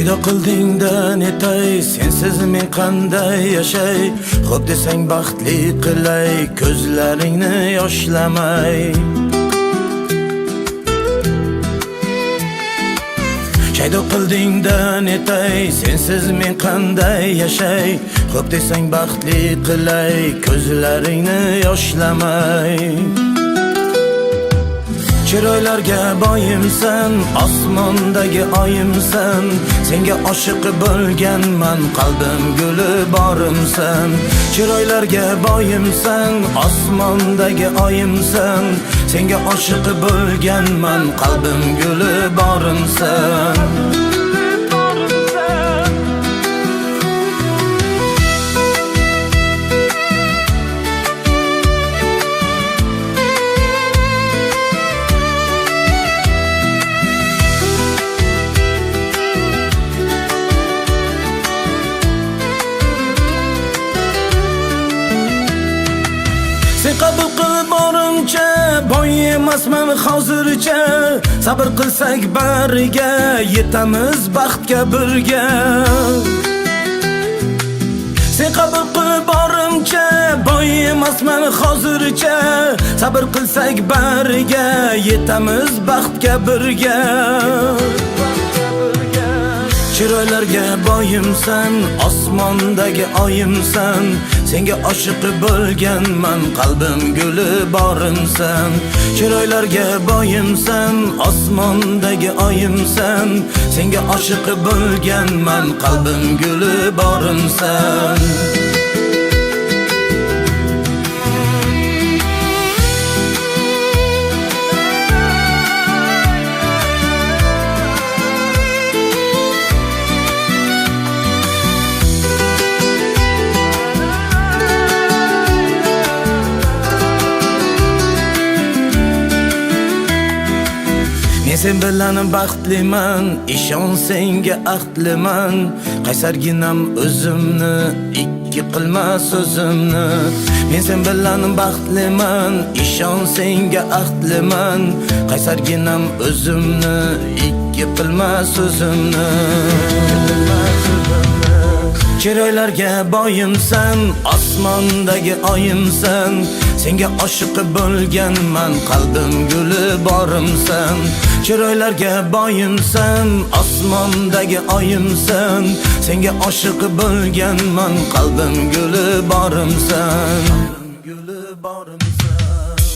Shaydo qilding-da netay, sensiz men qanday yashay? Xo'p desang baxtli qilay, ko'zlaringni yoshlamay. Shaydo qilding-da netay, sensiz men qanday yashay? Xo'p desang baxtli qilay, ko'zlaringni yoshlamay. Chiroylarga boyimsan, osmondagi oyimsan. Senga oshiq bo'lganman, qalbim guli borimsan. Chiroylarga boyimsan, osmondagi oyimsan. Senga oshiq bo'lganman, qalbim guli borimsan. Sen qabul qil borimcha, boy emasman hozircha. Sabr qilsak bariga, yetamiz baxtga birga. Sen qabul qil borimcha, boy emasman hozircha. Sabr qilsak bariga, yetamiz baxtga birga. Chiroylarga boyimsan, osmondagi oyimsan. Senga oshiq bo'lganman, qalbim guli borimsan. Chiroylarga boyimsan, osmondagi oyimsan. Senga oshiq bo'lganman, qalbim guli borimsan. Men sen bilan baxtliman, ishon senga ahdliman. Qaysarginam o'zimni, ikki qilma so'zimni. Men sen bilan baxtliman, ishon senga ahdliman. Qaysarginam o'zimni, ikki qilma so'zimni. Chiroylarga boyimsan, osmondagi oyimsan. Senga oshiq bo'lganman, qalbim guli borimsan. Chiroylarga boyimsan, osmondagi oyimsan. Senga oshiq bo'lganman, qalbim guli borimsan. Guli borimsan.